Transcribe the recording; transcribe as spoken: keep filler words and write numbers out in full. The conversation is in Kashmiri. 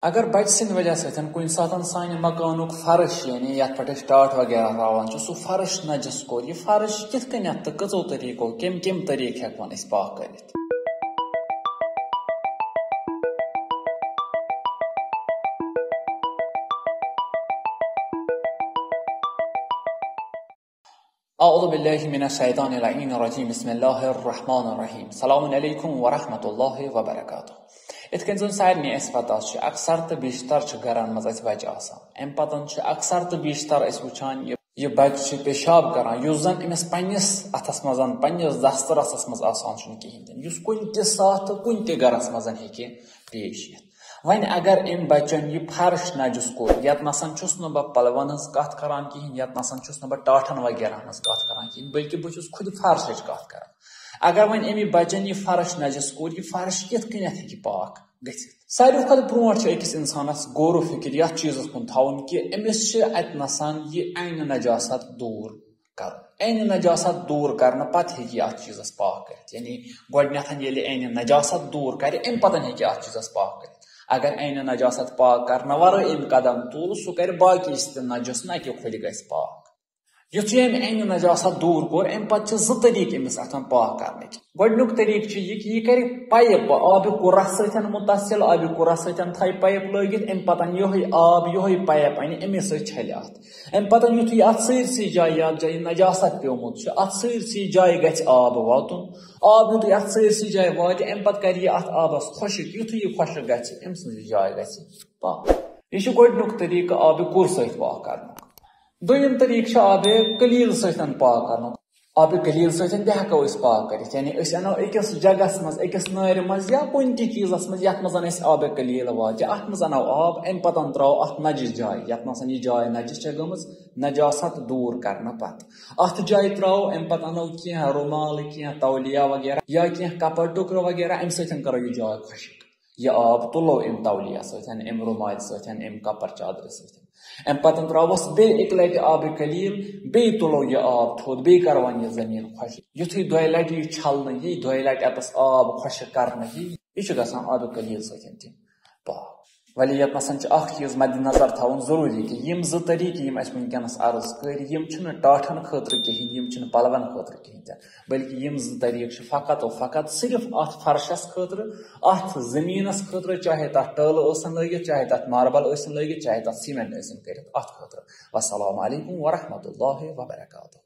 اگر بچہٕ سٕنٛدِ وجہ سۭتۍ کُنہِ ساتہٕ سانہِ مکانُک فرش، یعنی یتھ پٮ۪ٹھ أسۍ ٹاٹھ وغیرہ راوان چھِ، سُہ فرش نجس کوٚر، یہِ فرش کِتھ کٔنٮ۪تھ تہٕ کٔژو طریٖقو، کَمہِ کَمہِ طریٖقہٕ ہٮ۪کون أسۍ پاک کٔرِتھ؟ اعوذ باللہ من الشیطان اللعین الرجیم، بسم اللہ الرحمن الرحیم، السلام علیکم ورحمۃ اللہ وبرکاتہ۔ یِتھ کٔنۍ زن سارنٕے اَسہِ پتہ چھُ، اکثر تہٕ بیشتر چھِ گرن منٛز اَسہِ بچہٕ آسان۔ اَمہِ پتہٕ چھُ اکثر تہٕ بیشتر أسۍ وٕچھان، یہِ، یہِ بچہٕ چھُ پیشاب کران، یُس زن أمِس پننِس اتھس منٛز، پننِس دسترسس منٛز آسان چھُنہٕ کِہینۍ تہِ نہٕ، یُس کُنہِ تہِ ساتہٕ تہٕ کُنہِ تہِ گرس منٛز ہیٚکہِ پیش یِتھ۔ وۄنۍ اگر أمۍ بچن یہِ فرش نجس کوٚر، یتھ نسن چھُس نہٕ بہٕ پلون ہٕنٛز کتھ کران کِہینۍ، یتھ نسن چھُس نہٕ بہٕ ٹاٹھن وغیرہ ہٕنٛز کتھ کران کِہینۍ، بلکہِ بہٕ چھُس خود فرشٕچ کتھ کران۔ اگر وۄنۍ أمۍ بچن یہِ فرش نجس کوٚر، یہِ فرش کِتھ کٔنٮ۪تھ ہیٚکہِ پاک گٔژھِتھ؟ ساروی کھۄتہٕ برونٛٹھ چھُ أکِس انسانس غور و فکر یتھ چیٖزس کُن تھاوُن کہِ أمِس چھِ اتہِ نسن یہِ عینِ نجاست دوٗر کرُن۔ عینِ نجاست دوٗر کرنہٕ پتہٕ ہیٚکہِ یہِ اتھ چیٖزس پاک کٔرِتھ۔ یعنی گۄڈٕنیتھ ییٚلہِ عینِ نجاست دوٗر کرِ، امہِ پتہٕ ہیٚکہِ یہِ اتھ چیٖزس پاک کٔرِتھ۔ اگر عینِ نجاست پاک کرنہٕ ورٲے أمۍ قدم تُل، سُہ کرِ باقی تہِ نجس، نہ کہِ خۄد گژھِ پاک۔ یُتھُے أمۍ عینِ نجاست دوٗر کوٚر، امہِ پتہٕ چھِ زٕ طریٖقہٕ أمِس اتھن پاک کرنٕکۍ۔ گۄڈٕنیُک طریٖقہٕ چھُ یہِ کہِ یہِ کرِ پایپ آبِ قُرہ سۭتۍ متصل، آبِ قُرہ سۭتۍ تھایہِ پایپ لٲگِتھ، امہِ پتہٕ یِہوٚے آب، یِہوٚے پایپ انہِ، امی سۭتۍ چھلہِ اتھ۔ امہِ پتہٕ یُتھُے اتھ سٲرسٕے جایہِ، یتھ جایہِ نجاست پیومُت چھُ، اتھ سٲرسٕے جایہِ گژھِ آب واتُن۔ آب یُتھُے اتھ سٲرسٕے جایہِ واتہِ، امہِ پتہٕ کرِ یہِ اتھ آبس خۄشٕک۔ یُتھُے یہِ خۄشٕک گژھِ، أمۍ سٕنٛز یہِ جاے گژھِ پاک۔ یہِ چھُ گۄڈٕنیُک طریٖقہٕ آبِ قُرہ سۭتۍ پاک کرنُک۔ دوٚیِم طریٖقہٕ چھُ آبِ قلیٖل سۭتۍ پاک کرنُک۔ آبِ قلیٖل سۭتۍ تہِ ہٮ۪کو أسۍ پاک کٔرِتھ، یعنی أسۍ اَنو أکِس جگہس منٛز، أکِس نارِ منٛز یا کُنہِ تہِ چیٖزس منٛز، یتھ منٛز اَسہِ آبِ قلیٖل واتہِ، اتھ منٛز اَنو آب، امہِ پتہٕ ترٛاوو اتھ نجس جایہِ، یتھ منٛز یہِ جاے نجس چھےٚ گٔمٕژ، نجاست دوٗر کرنہٕ پتہٕ۔ اتھ جایہِ ترٛاوو امہِ پتہٕ اَنو کینٛہہ رومال، کینٛہہ تولیہ وغیرہ یا کینٛہہ کپر ٹُکرٕ وغیرہ، امہِ سۭتۍ کرو یہِ جاے خۄشٕک۔ یہِ آب تُلو امہِ تولیہ سۭتۍ، امہِ رومالہِ سۭتۍ، امہِ کپر چادرِ سۭتۍ۔ امہِ پتہٕ ترٛاوس بیٚیہِ اکہِ لٹہِ آبِ قلیٖل، بیٚیہِ تُلو یہِ آب تھوٚد، بیٚیہِ کرون یہِ زٔمیٖن خۄشٕک۔ یُتھُے دۄیہِ لٹہِ یہِ چھلنہٕ یی، دۄیہِ لٹہِ اتس آب خۄشٕک کرنہٕ یی، یہِ چھُ گژھان آبِ قلیٖل سۭتۍ تہِ پاک۔ ولی یتھ نسن چھُ اکھ چیٖز مد نظر تھاوُن ضروٗری کہِ یِم زٕ طریٖقہٕ یِم اَسہِ وٕنکیٚنس عرض کٔرۍ، یِم چھِنہٕ ٹاٹھن خٲطرٕ کِہینۍ، یِم چھِنہٕ پلون خٲطرٕ کِہینۍ تہِ، بلکہِ یِم زٕ طریٖقہٕ چھِ فقط و فقط صرف اتھ فرشس خٲطرٕ، اتھ زٔمیٖنس خٲطرٕ، چاہے تتھ ٹٲلہٕ ٲسِن لٲگِتھ، چاہے تتھ ماربل ٲسِن لٲگِتھ، چاہے تتھ سیمنٹ ٲسِن کٔرِتھ، اتھ خٲطرٕ۔ والسلام علیکم ورحمۃ اللہ وبرکاتہ۔